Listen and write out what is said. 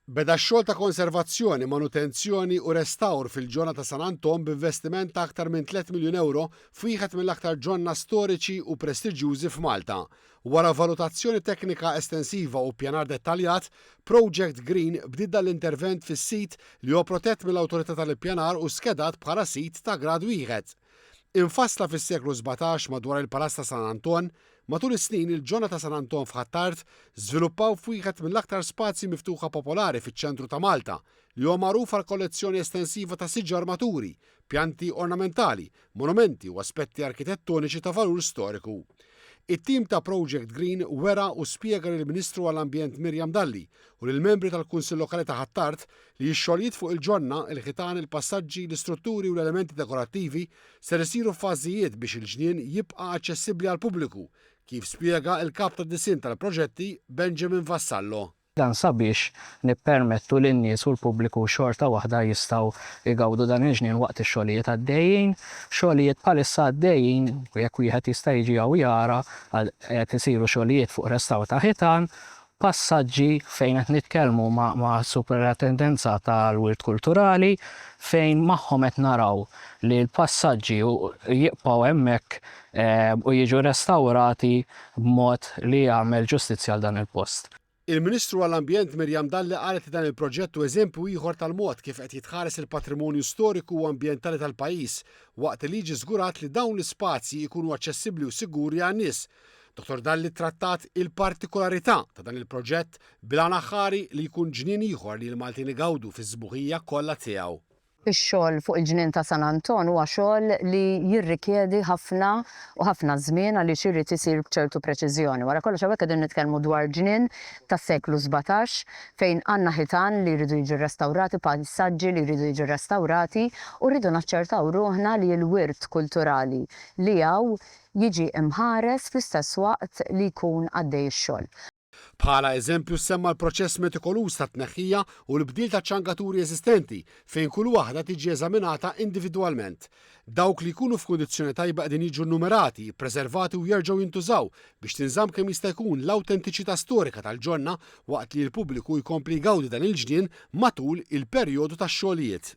Beda x-xogħol ta' konservazzjoni, manutenzjoni u restawr fil-ġonna ta' San Anton b'investiment ta' aktar minn 3 miljun ewro f'wieħed mill-aktar ġonna storiċi u prestiġjużi f'Malta. Wara valutazzjoni teknika estensiva u ppjanar dettaljat, Project Green bdiet dan l-intervent fis-sit li huwa protett mill-Awtorità tal-Ippjanar u skedat bħala sit ta' grad wieħed. Imfassla fis-seklu 17 madwar il-Palazz ta' San Anton, matul is-snin il-ġonna ta' San Anton f'Ħ'Attard żviluppaw f'wieħed mill-aktar spazji miftuħa popolari fiċ-ċentru ta' Malta, li huwa magħruf għal kollezzjoni estensiva ta' siġar maturi, pjanti ornamentali, monumenti u aspetti arkitettoniċi ta' valur storiku. It-tim ta' Project Green wera u spjega lill-Ministru għall-Ambjent Miriam Dalli u lill-membri tal-Kunsill Lokali ta' Ħ'Attard li x-xogħlijiet fuq il-ġonna, il-ħitan, il-passaġġi, l-istrutturi u l-elementi dekorattivi ser isiru f'fażijiet biex il-ġnien jibqa' aċċessibbli għall-pubbliku, kif spjega l-Kap tad-Disinn tal-Proġetti Benjamin Vassallo. Dan sabiex nippermettu li n-nies u l-pubbliku xorta waħda jistgħu jgawdu dan il-ġnien waqt ix-xogħlijiet għaddejjin. Xogħlijiet bħalissa għaddejjin, u jekk wieħed jista' jiġi hawn jara, qed isiru xogħlijiet fuq restawr ta' ħitan, passaġġi fejn qed nitkellmu ma' Superintendenza tal-Wirt Kulturali fejn magħhom qed naraw li l-passaġġi jibqgħu hemmhekk u jiġu restawrati b'mod li jagħmel ġustizzja għal dan il-post. Il-Ministru għall-Ambjent Miriam Dalli qalet li dan il-proġett hu eżempju ieħor tal-mod kif qed jitħares il-patrimonju storiku u ambjentali tal-pajjiż waqt li jiġi żgurat li dawn l-ispazji jkunu aċċessibbli u siguri għan-nies. Dottor Dalli ttrattat il-partikolarità ta' dan il-proġett bil-għan aħħari li jkun ġnien ieħor li l-Maltin igawdu fis-sbuħija kollha tiegħu. Ix-xogħol fuq il-Ġnien ta' San Anton huwa xogħol li jirrikjedi ħafna u ħafna żmien għaliex irid isir b'ċertu preċiżjoni. Wara kollox hawnhekk qegħdin nitkellmu dwar ġnien tas-seklu 17 fejn għandna ħitan li jridu jiġu rrestawrati, pajsaġġi li jridu jiġu rrestawrati u rridu naċċertaw ruħna li l-wirt kulturali li hawn jiġi mħares fl-istess waqt li jkun għaddej ix-xogħol. Bħala eżempju ssemma l-proċess metikoluż tat-tneħħija u l-bdil ta' ċangaturi eżistenti, fejn kull waħda tiġi eżaminata individwalment. Dawk li jkunu f'kundizzjoni tajba qegħdin jiġu nnumerati, ippreservati u jerġgħu jintużaw biex tinżamm kemm jista' jkun l-awtentiċità storika tal-ġonna waqt li l-pubbliku jkompli jgawdi dan il-ġnien matul il-perjodu tax-xogħlijiet.